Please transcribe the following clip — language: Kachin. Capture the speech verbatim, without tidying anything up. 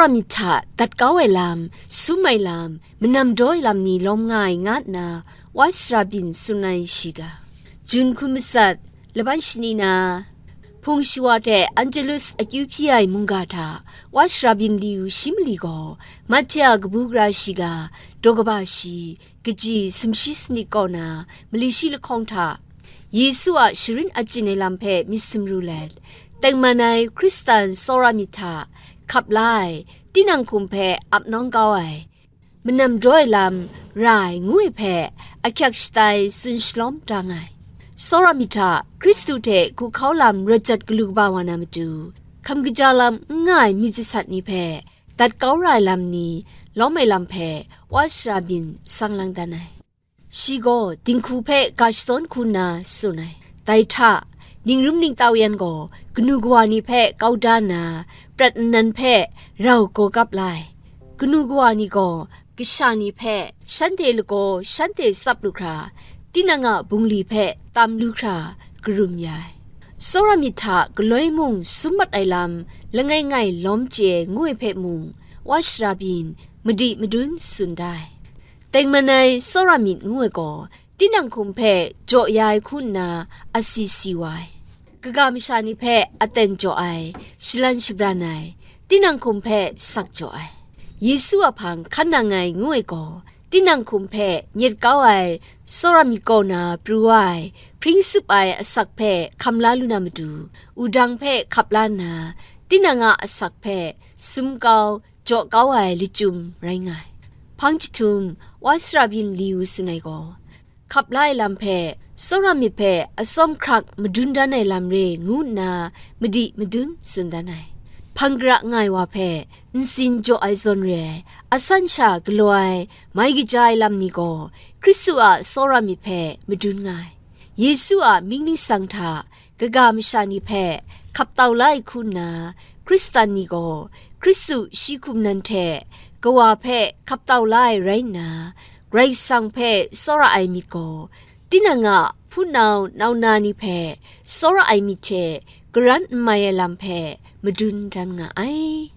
Tsawra myit hta dat kau ai lam, sum ai lam, manam daw ai lam ni lawm nga ai, nga nna wa sara byin tsun ai shiga. Jun hkun matsat, laban shani na, hpung shawa hte Angelus akyu hpyi ai mungga hta wa sara byin li u shi mali gaw, Matia kabu gara shiga, daw kaba shi, kaji sumshi sanit kaw na mali shi lahkawng hta, Yesu a sharin achyin ai lam hpe myit sumru let, tengman ai Hkristan tsawra myit hta hkap la ai, tinang hkum hpe ap nawng kau ai, manam daw ai lam ra ai ngu ai hpe ahkyak shatai tsun shalawm da nga ai. Tsawra myit hta Hkristu hte hku hkau lam rawt jat galu kaba wa na matu, hkam kaja lam n nga ai myit jasat ni hpe dat kau ra ai lam ni lawm ai lam hpe wa sara byin sang lang dan ai. Shi gaw dinghku hpe ga shadawn hku nna tsun ai. Dai hta, ningrum ningtau yan gaw kanu kawa ni hpe kau da nna, prat nnan hpe rau gaw kap la ai. Kanu kawa ni gaw kasha ni hpe shanhte lagaw shanhte tsap lu hkra, tinang a bungli hpe tam lu hkra karum ya ai. Tsawra myit hta galoi mung sum mat ai lam langai ngai lawm chye ai ngu ai hpe mung, wa sara byin madi madun tsun da ai. Tengman ai tsawra myit ngu ai gaw, tinang hkum hpe jaw ya ai hku nna asi si wa ai. Kaga masha ni hpe aten jaw ai, shalan shabran ai, tinang hkum hpe sak jaw ai. Yesu a hpang hkan nang ai ngu ai gaw, tinang hkum hpe nyet kau ai, tsawra myit kaw na pru wa ai, hpring sup ai asak hpe hkam la lu na matu, wudang hpe hkap la nna, tinang a asak hpe sum kau, jaw kau ai lachyum rai nga ai. Hpang jahtum, wa sara byin li u tsun ai gaw, hkap la ai lam hpe, tsawra myit hpe atsawm hkrak madun dan ai lam re ngu nna madi madun tsun dan ai. Hpang gara nga ai wa hpe ntsin jaw ai zawn re ai, asan sha galaw ai, mai kaja ai lam ni gaw, Hkristu a tsawra myit hpe madun nga ai. Yesu a mying ningsang hta kaga masha ni hpe hkap tau la ai hku nna, Hkristan ni gaw Hkristu shi hkum nan hte Kawa hpe hkap tau la ai rai nna, Karai Kasang hpe tsawra ai myit gaw, tinang a hpunau nau na ni hpe tsawra ai myit hte karan n mai ai lam hpe madun dan nga ai.